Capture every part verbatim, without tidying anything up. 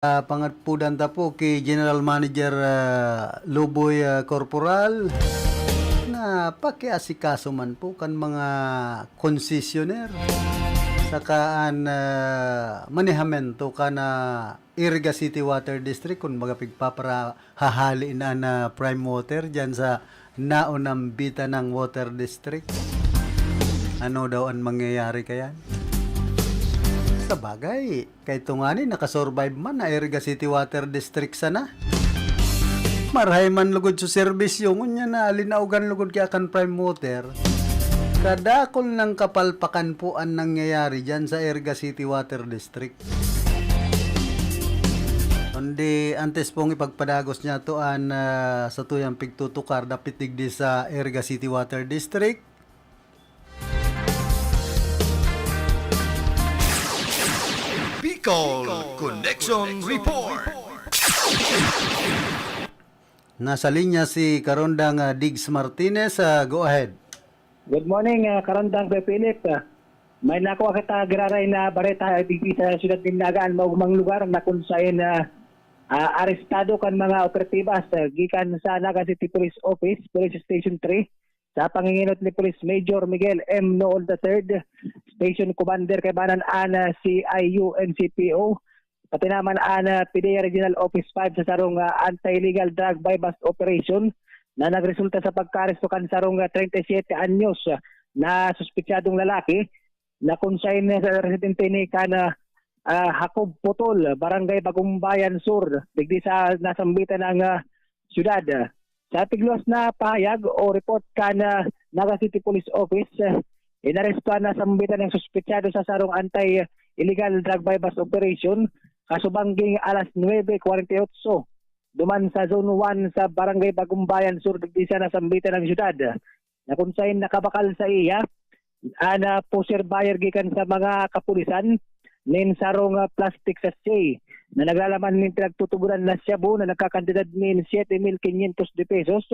Ah, pangatpudan ta po ki General Manager, ah, Luboy, ah, Corporal, na pakiasikaso man po kan mga concessionaire saka an, ah, manehamento kan, ah, Iriga City Water District, kun baga pigpaparahahali na an, ah, Prime Water diyan sa naunambitan ng water district. Ano daw an mangyayari kayan? Sa bagay, kay tungani nakasurvive man na Iriga City Water District sana. Marahay man lugod sa serbisyo, ngunyan na linaogan lugod kaya kan Prime Water. Kadakol ng kapalpakan po an nangyayari dyan sa Iriga City Water District. Kundi antes pong ipagpadagos niya to an, ah, sa tuyang pigtutukar dapit digdi sa Iriga City Water District. Bicol Connection Report. Nasa linya si Karondang, ah, Diggs Martinez. Ah, go ahead. Good morning, ah, Karondang Kuya Philip. Ah, may nakuha kita giraray na bareta digdi sa siyudad nin Naga, an maugmang lugar na kun saen, ah, ah, arestado kan mga operatibas, ah, gikan sa Naga City Police Office, Police Station three, sa panginginot ni Police Major Miguel M. Noon the third, Station Commander kaibanan an, ah, C I U N C P O, pati naman an, ah, PDEA Regional Office five sa sarong, ah, anti-illegal drug buy-bust operation na nagresulta sa pagkaaresto kan sarong, ah, treinta y siete anyos, ah, na suspitsadong lalaki na kun saen sa residente ni kan, ah, ah, Jacob Putol, Barangay Bagumbayan Sur, digdi sa nasambitan ng, ah, syudad. Sa tigluwas na pahayag o report kan, ah, Naga City Police Office, ah, inaresto an nasambitan ng suspitsado sa sarong anti-illegal drug buy-bust operation kasubangging alas nuebe kwarenta y otso duman sa Zone one sa Barangay Bagumbayan Sur digdi sa nasambitan ng syudad, na kun saen nakabakal saiya an, ah, pusher buyer gikan sa mga kapulisan nin sarong, ah, plastic sachet na naglalaman nin pinagtutuboran na shabu na nagkakantidad nin siete mil quinientos de pesos,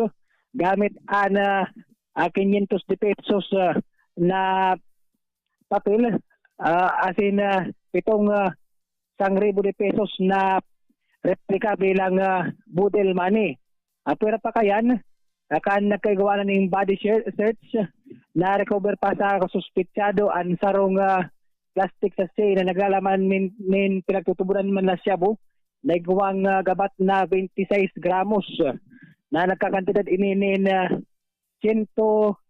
gamit an, ah, ah, quinientos de pesos, ah, na papel, ah, asin, ah, pitong, ah, sangribo de pesos na replika bilang, ah, boodle money. Ah, pwera pa kayan, ah, kan nagkaigwa na ning body search, na-recover pa sa suspitsado an sarong, ah, plastic sachet na naglalaman nin, nin pinagtutuboran man na shabu na igwang, ah, gabat na twenty-six gramos, ah, na nagkakantidad ini nin, ah, siyento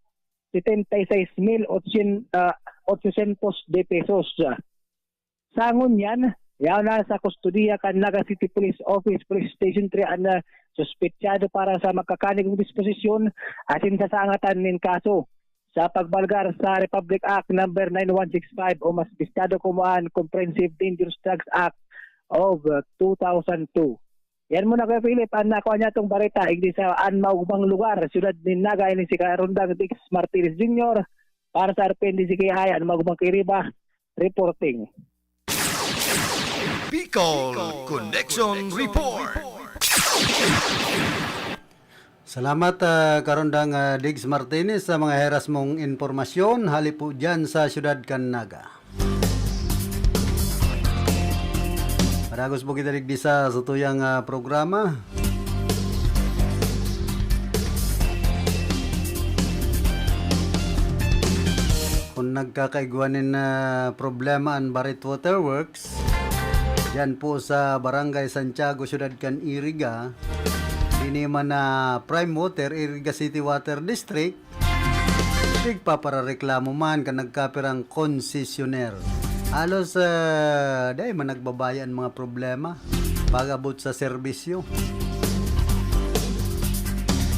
setenta y seis mil otso, ah, ochocientos de pesos. Sa ngunyan, yaon na sa kustodiya kan Naga City Police Office, Police Station three an, ah, suspitsado para sa magkakanigong disposisyon asin sasangatan nin kaso sa pagbalgar sa Republic Act number nine one six five o mas bistado kumo an Comprehensive Dangerous Drugs Act of, ah, two thousand two. Yan muna, Kuya Philip, an nakua niyatong bareta igdi sa an maugmang lugar, siyudad nin Naga, ini si Karondang Dix Martinez Junior para sa R P N D C K I, an maugmang kairiba, reporting. Bicol Connection Report. Salamat, ah, Karondang, ah, Diggs Martinez, sa mga heras mong impormasyon hali po dyan sa siyudad kan Naga. Padagos po kita digdi sa satuyang, ah, programa. Kung nagkakaigwa nin, ah, problema an Barit Waterworks, dyan po sa Barangay Santiago, siyudad kan Iriga, ini man na Prime Water, Iriga City Water District, pigpaparareklamo man kan nagkapirang konsesyoner. Halos, ah, dai man nagbabaya an mga problema pag-abot sa serbisyo.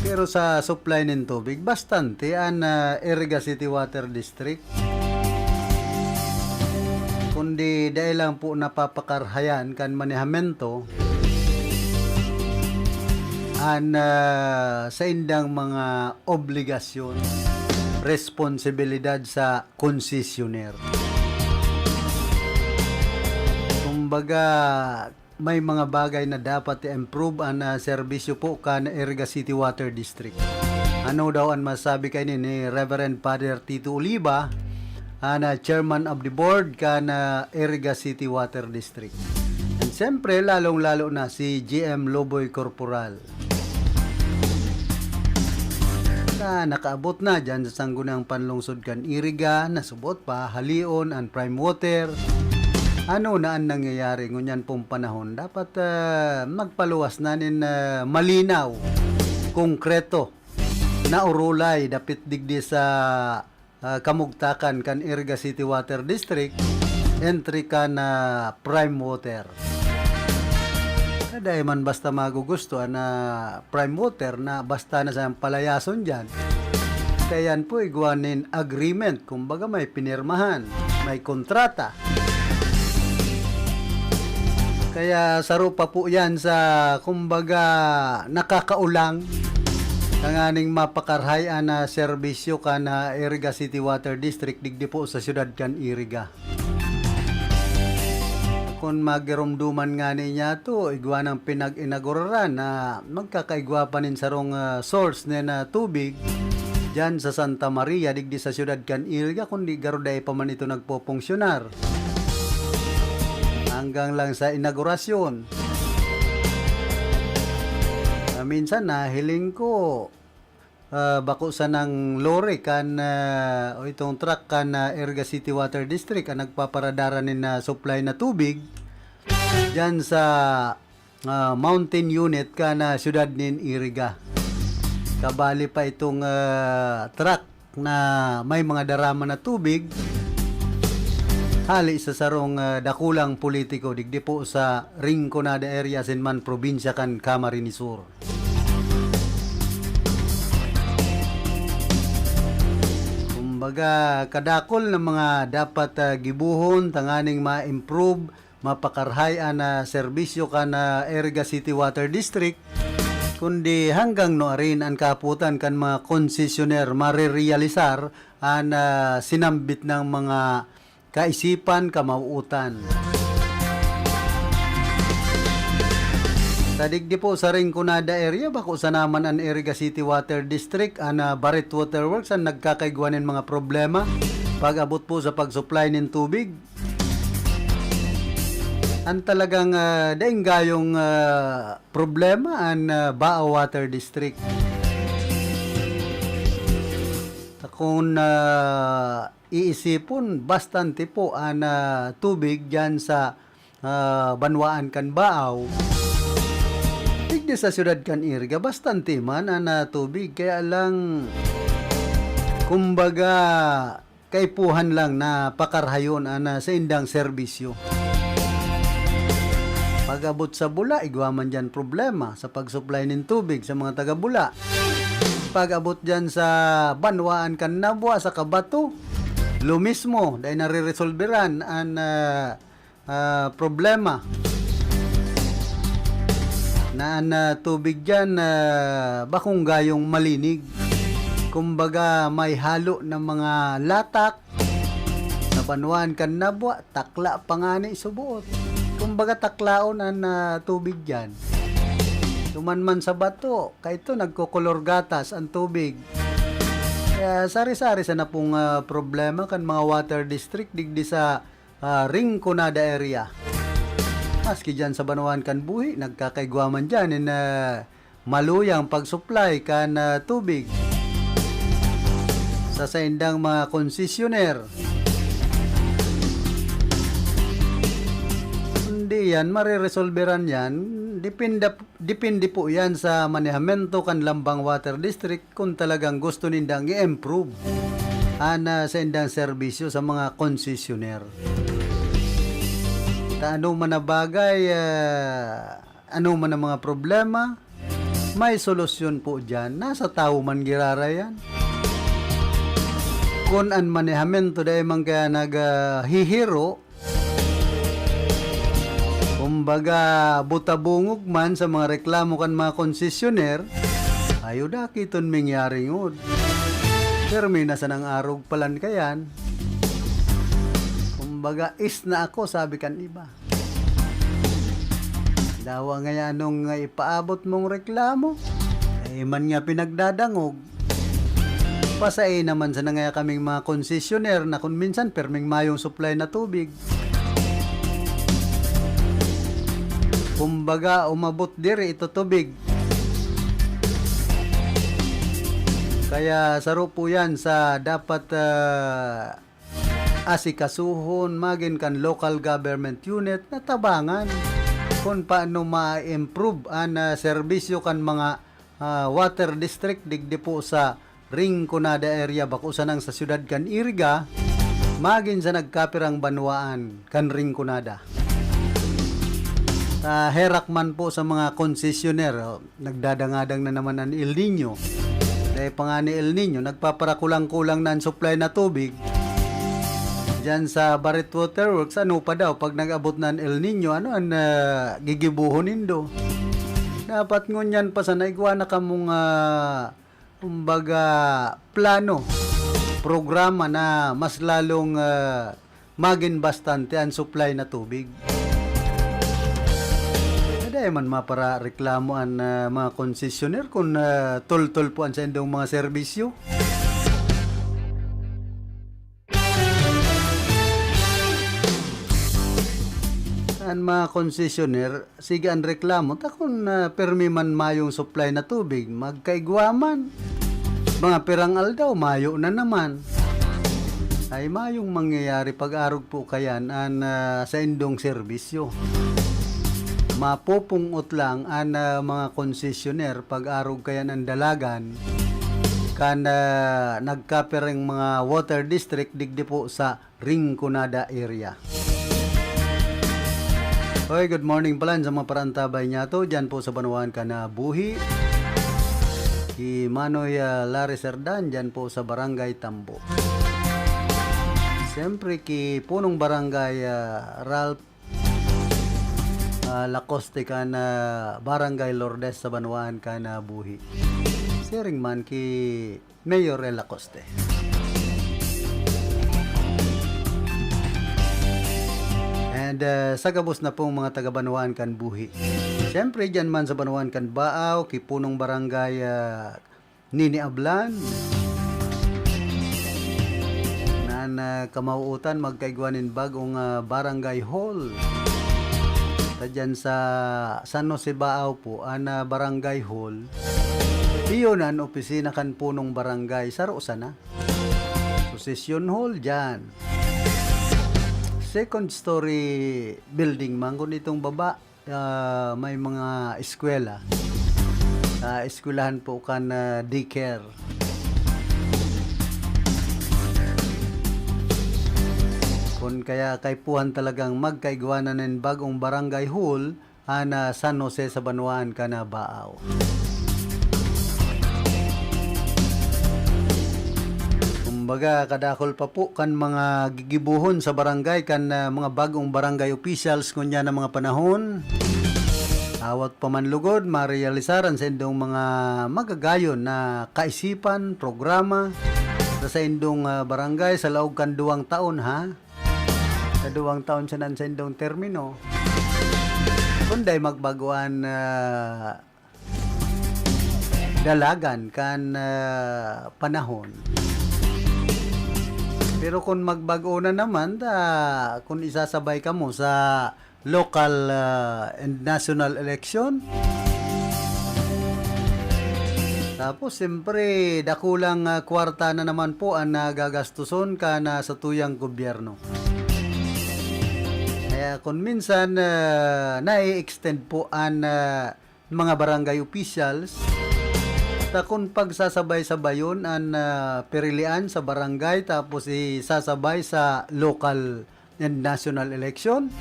Pero sa supply nin tubig, bastante an, ah, Iriga City Water District. Kundi dai lang po napapakarhayan kan manehamento an, ah, saindang mga obligasyon, responsibilidad sa konsesyoner. Kumbaga, may mga bagay na dapat i-improve an, ah, serbisyo po kan Iriga City Water District. Ano daw an masabi kaini ni Reverend Father Tito Oliva, an, ah, Chairman of the Board kan, ah, Iriga City Water District? And Siyempre, lalong-lalo na si G M Loboy Corporal. Na nakaabot na dyan sa Sangguniang Panlungsod kan Iriga, na subot pa, halion an Prime Water. Ano na an nangyayari ngunyan pong panahon? Dapat, ah, magpaluwas na nin, ah, malinaw, konkreto, na urulay dapit digdi sa ah, kamugtakan kan Iriga City Water District, entry kan, ah, Prime Water. Kada man basta magugusto an, ah, Prime Water na basta na siyang palayason diyan. Kaya yan po igwa nin agreement, kumbaga may pinirmahan, may kontrata. Kaya saro pa po yan sa, kumbaga, nakakaulang tanganing mapakarhay an, ah, serbisyo kan, ah, Iriga City Water District digdi po sa siyudad kan Iriga. Kun magiromdoman ngani niyato, igwa nang pinag-inauguraran na magkakaigwa pa nin sarong, ah, source nin, ah, tubig diyan sa Santa Maria, digdi sa siyudad kan Iriga, kundi garo dai pa man ito nagpopunksyonar. Hanggang lang sa inaugurasyon. Ah, minsan nahiling ko, ah, bako sanang lorry kan, ah, o itong truck kan, ah, Iriga City Water District ang nagpaparadara nin, ah, supply na tubig diyan sa, ah, mountain unit kan, ah, siyudad nin Iriga. Kabali pa itong, ah, truck na may mga darama na tubig hali sa sarong, ah, dakulang politiko digdi po sa Rinconada area, asin man probinsya kan Camarines Sur. Kumbaga, kadakol na mga dapat, ah, gibohon tanganing ma-improve, mapakarhay an, ah, serbisyo kan, ah, Iriga City Water District, kundi hanggang nuarin an kaaputan kan mga konsesyoner marerealisar an, ah, sinambit nang mga kaisipan, kamawootan. Sa digdi po sa Rinconada area, bako sana man an Iriga City Water District, an, ah, Baret Water Works, an nagkakaigwa nin mga problema pag-abot po sa pag-supply nin tubig. An talagang, ah, daing gayong, ah, problema an, ah, Baa Water District. Kung, ah, iisipon, bastante po an, ah, tubig diyan sa, ah, banwaan kan Baaw. Digdi sa siyudad kan Iriga, bastante man an, ah, tubig. Kaya lang, kumbaga, kaipuhan lang na pakarhayon an, ah, saindang serbisyo. Pag-abot sa Bula, igwa man diyan problema sa pag-supply nin tubig sa mga taga Bula. Pag-abot diyan sa banwaan kan Nabua, sa Kabato, lo mismo, dai nareresolberan an, ah, ah, problema na an, ah, tubig diyan, ah, bakong gayong malinig. Kumbaga, may halo na mga latak. Sa banwaan kan Nabua, takla pa ngani suboot. Kumbaga, taklaon an, ah, tubig diyan. Duman man sa bato, kaito nagkokolor gatas an tubig. Kaya sari-sari sana pong, ah, problema kan mga water district digdi sa, ah, Rinconada area. Maski diyan sa banwaan kan Buhi, nagkakaigwa man diyan nin, ah, maluyang pag-supply kan, ah, tubig sa saindang mga konsesyoner. Hindi yan, mareresolberan yan. Depende, depende po yan sa manehamento kan Lambang Water District kung talagang gusto nindang i-improve an, ah, saindang serbisyo sa mga konsesyoner. Ta ano man na bagay, ah, ano man ang mga problema, may solusyon po diyan. Nasa tawo man giraray yan. Kun an manehamento dai man kaya naghihiro, kumbaga, buta-bungog man sa mga reklamo kan mga konsesyoner, ayo dakiton mangyari ngod. Pero may nasa nang arog palan kayan. Kumbaga, is na ako, sabi kan iba. Dawa ngaya anong, ah, ipaabot mong reklamo? Eh, man nga pinagdadangog. Pasai naman sana ngaya kaming mga konsesyoner na kung minsan perming mayong supply na tubig. Kumbaga, umabot diri ito tubig. Kaya saro po yan sa dapat, ah, asikasuhon, magin kan local government unit na tabangan kung paano ma-improve an, ah, serbisyo kan mga, ah, water district digdi po sa Rinconada area, bako sanang sa siyudad kan Iriga, magin sa nagkapirang banwaan kan Rinconada. Sa herak man po sa mga konsesyoner, oh, nagdadangadang na naman an El Niño. Dahil pa nga ni El Niño, nagpaparakulang-kulang na an supply na tubig. Diyan sa Barit Waterworks, ano pa daw, pag nag-abot na an El Niño, ano an, ah, gigibuhon nindo? Dapat ngunyan pa sana, igwa na kamong, ah, kumbaga, plano, programa na mas lalong, ah, magin bastante an supply na tubig. Dai man maparareklamo an, ah, mga konsesyoner kun, ah, tultol po an saindong mga serbisyo. An mga konsesyoner, sige an reklamo, ta kun, ah, pirmi man mayong supply na tubig, magkaigwa man. Mga pirang aldaw, mayo na naman. Ay mayong mangyayari pag-arog po kayan an, ah, saindong serbisyo. Mapupung-ot lang an, ah, mga konsesyoner pag-arog kayan an dalagan kan, ah, nagkapirang mga water district digdi po sa Rinconada area. Hoy, good morning pala sa mga parantabay niyato, diyan po sa banwaan kan Buhi. Ki Manoy, ah, Larry Serdan, diyan po sa Barangay Tambo. Siyempre, ki Punong Barangay, ah, Ralph, ah, Lacoste kan, ah, Barangay Lourdes sa banwaan kan Buhi. Siring man ki Mayor El Acoste. And, ah, sa gabos na pong mga taga-banwaan kan Buhi. Siyempre, diyan man sa banwaan kan Baaw, ki Punong Barangay, ah, Nini Ablan. Nan, ah, kamawutan, magkaigwa nin bagong, ah, barangay hall. Ta diyan sa San Jose Baaw po, an, ah, barangay hall, iyo na an opisina kan punong barangay, saro sana. So, session hall diyan. Second story building man kun itong baba, ah, may mga eskwela. Sa eskwelahan po kan, ah, daycare. Kun kaya kaipuhan talagang magkaigwanan nin bagong barangay hall, an, ah, San Jose sa banwaan kan Baaw. Kumbaga, kadakul pa po kan mga gigibohon sa barangay kan, ah, mga bagong barangay officials ngunyan na mga panahon. Awat pa man lugod, marealisar an saindong mga magagayon na kaisipan, programa sa saindong, ah, barangay sa laog kan duwang taon, ha? Sa duwang taon siya nan saindong termino. Kun dai magbago an, ah, dalagan kan, ah, panahon. Pero kun magbago na naman, ta, kun isasabay kamo sa local, ah, and national election, tapos, siyempre, dakulang, ah, kwarta na naman po an, ah, gagastuson kan, ah, satuyang gobyerno. Kaya kun minsan, ah, nai-extend po an, ah, mga barangay officials, ta kun pagsasabay-sabayon an, ah, pirilian sa barangay tapos isasabay sa local and national election,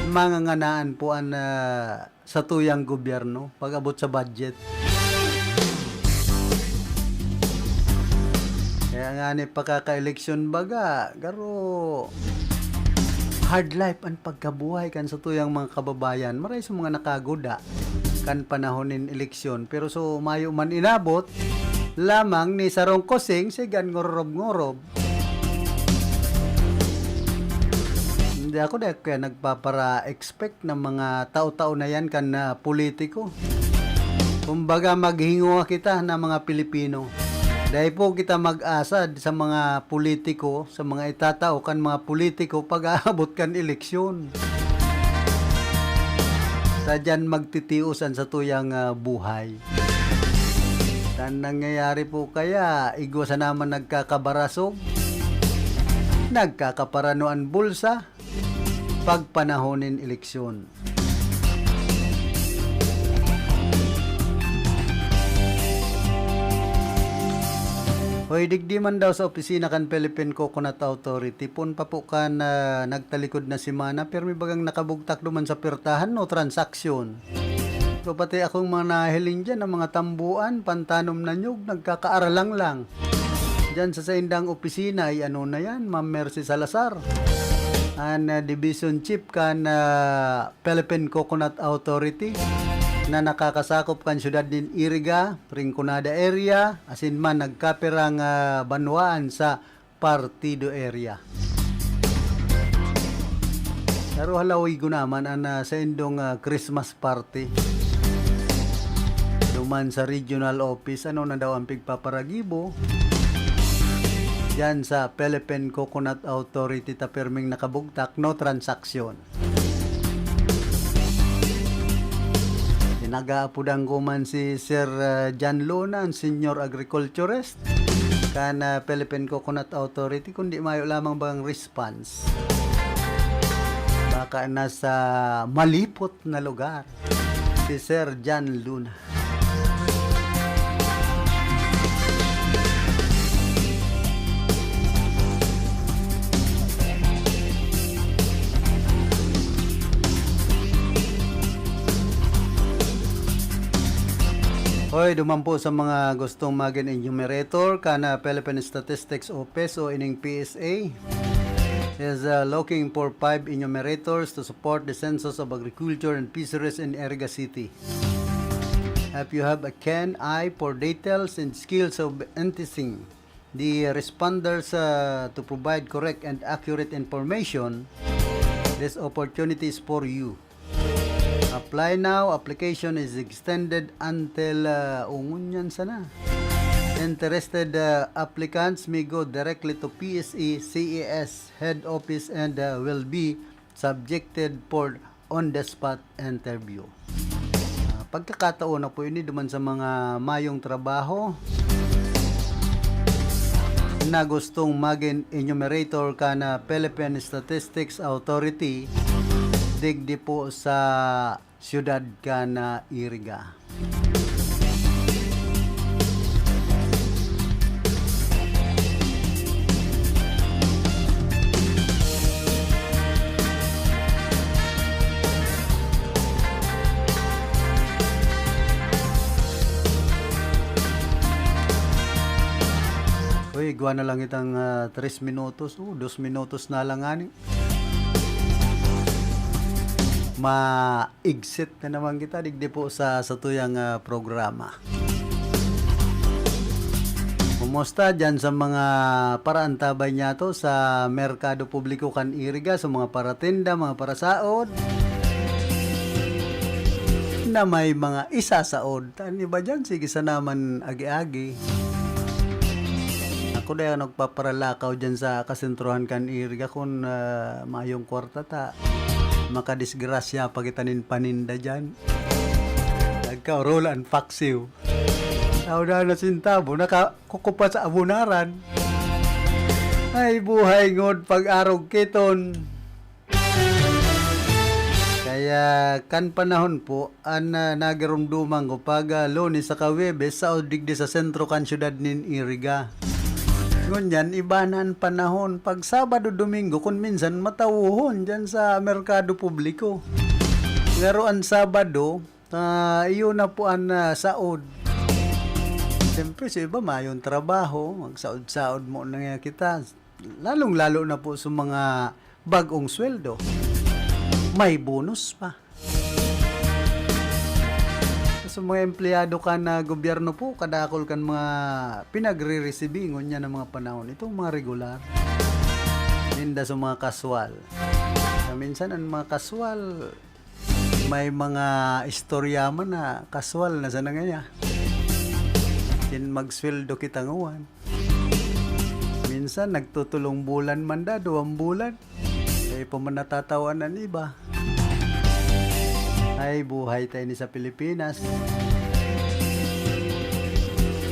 manganganaan po an, ah, satuyang gobyerno pag-abot sa budget. Kaya ngani, pakaka-eleksyon baga, garo hard life an pagkabuhay kan satuyang mga kababayan. Maray sa mga nakaguda kan panahon nin eleksyon. Pero so, mayo man inabot, lamang ni sarong kusing, sige an ngorob-ngorob. Hindi ako, di ako kaya nagpapara-expect ng mga tao-tao na yan kan, ah, politiko. Kumbaga, maghingowa kita na mga Pilipino. Dai po kita mag-asa sa mga politiko, sa mga itatao kan mga politiko pag aabot kan eleksyon. Sa diyan magtitios an satuyang, ah, buhay. Tan nangyayari po kaya, igwa sana man nagkakabarasog, nagkakaparano an bulsa, pagpanahon nin eleksyon. Hoy, digdi man daw sa opisina kan Philippine Coconut Authority, poon pa po kan, ah, nagtalikod na semana, pirmi bagang nakabugtak duman sa pertahan, no transaksyon. So, pati akong mga nahiling diyan, ang mga tambuan, pantanom na niyog, nagkakaaralang lang. Diyan sa saindang opisina, ay ano na yan, Ma'am Mercy Salazar, an, ah, Division Chief kan, ah, Philippine Coconut Authority, na nakakasakop kan siyudad nin Iriga, Rinconada area, asin man nagkapirang, ah, banwaan sa Partido area. Pero halawigon naman an, ah, saindong, ah, Christmas party. Duman sa regional office, ano na daw ang pigpaparagibo? Diyan sa Philippine Coconut Authority, ta pirming nakabugtak, no transaksyon. Pinag-aapodan ko man si Sir, ah, John Luna, ang senior agriculturist kan, ah, Philippine Coconut Authority, kundi mayo lamang bang response. Baka nasa malipot na lugar si Sir John Luna. Hoy, duman po sa mga gustong magin enumerator kan, ah, Philippine Statistics Office o ining P S A is, ah, looking for five enumerators to support the Census of Agriculture and Fisheries in Iriga City. If you have a keen eye for details and skills of enticing the responders, uh, to provide correct and accurate information, this opportunity is for you. Apply now. Application is extended until, uh, o ngunyan sana. Interested, uh, applicants may go directly to P S A C A S head office and, uh, will be subjected for on-the-spot interview. Ah, pagkakataon na po ini duman sa mga mayong trabaho na gustong magin enumerator kan Philippine Statistics Authority, digdi po sa siyudad kan Iriga. Uy, igwa na lang itang, ah, tres minutos. Oh, dos minutos na lang ngani. Ma-exit na naman kita digdi po sa satuyang, ah, programa. Kumusta diyan sa mga paraantabay niyato sa merkado publiko kan Iriga, sa mga paratinda, mga parasaod na may mga isasaod? An iba diyan, sige sana man agi-agi. Ako dayon nagpaparalakaw diyan sa kasentrohan kan Iriga kun, ah, mayong kwarta ta. Makadisgrasya pa kita nin paninda diyan. Nagkaorola an paksiw. Tao na na sintabo, nakakukupat sa abunaran. Ay, buhay ngod pag-arog kiton. Kaya kan panahon po, an, ah, nagirumduman ko pag, ah, Lunes saka Huwebes, saod digdi sa sentro kan siyudad nin Iriga. Ngunyan, iba na an panahon. Pag Sabado, Domingo, kun minsan, matawohon diyan sa merkado publiko. Pero an Sabado, ah, iyo na po an, ah, saod. Siyempre, sa iba, mayong trabaho, magsaod-saod mo na nga kita. Lalong-lalo na po sa mga bag-ong sweldo. May bonus pa. Sa mga empleyado kan gobyerno po, kadakul kan mga pinagre-resibi ngunyan na mga panahon. Itong mga regular. Ninda sa mga kaswal. Na minsan, ang mga kaswal, may mga istorya man na kaswal na sana ngaya. Kin magsweldo kita ngawan. Minsan, nagtutulong bulan man da, duwang bulan. Kaya pa man natatawan an iba. Ay, buhay tayo ni sa Pilipinas.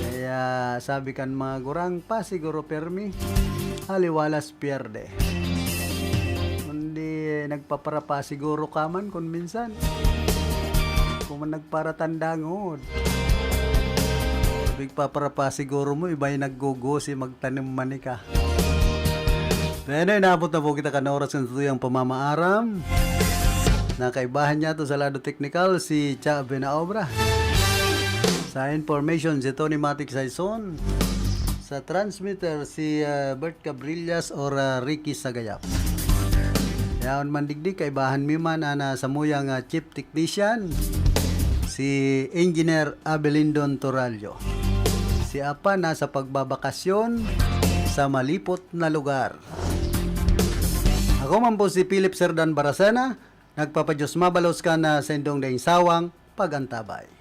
Kaya sabi kan mga gurang, "Pasiguro permi, aliwalas pierde." Kundi nagpaparapasiguro ka man kun minsan. Kung man nagparatandangod. Sabi, paparapasiguro mo, iba yung naggugusi, magtanim mani ka. Pero inaabot na po kita kan oras ng tutuyang pamamaaram. Nakaibahan niya to sa lado teknikal, si Cha Benaobra. Sa information, si Tony Matic Saison. Sa transmitter, si ah, Bert Cabrillas or ah, Ricky Sagayap. Yaon man digdi, kaibahan mi man ang ah, samuyang ah, chief technician, si Engineer Abelindon Torallo. Si Apa nasa pagbabakasyon sa malipot na lugar. Ako man po si Philip Serdan Baracena, nagpapadyos mabalos ka na sa indong daing sawang pag-antabay.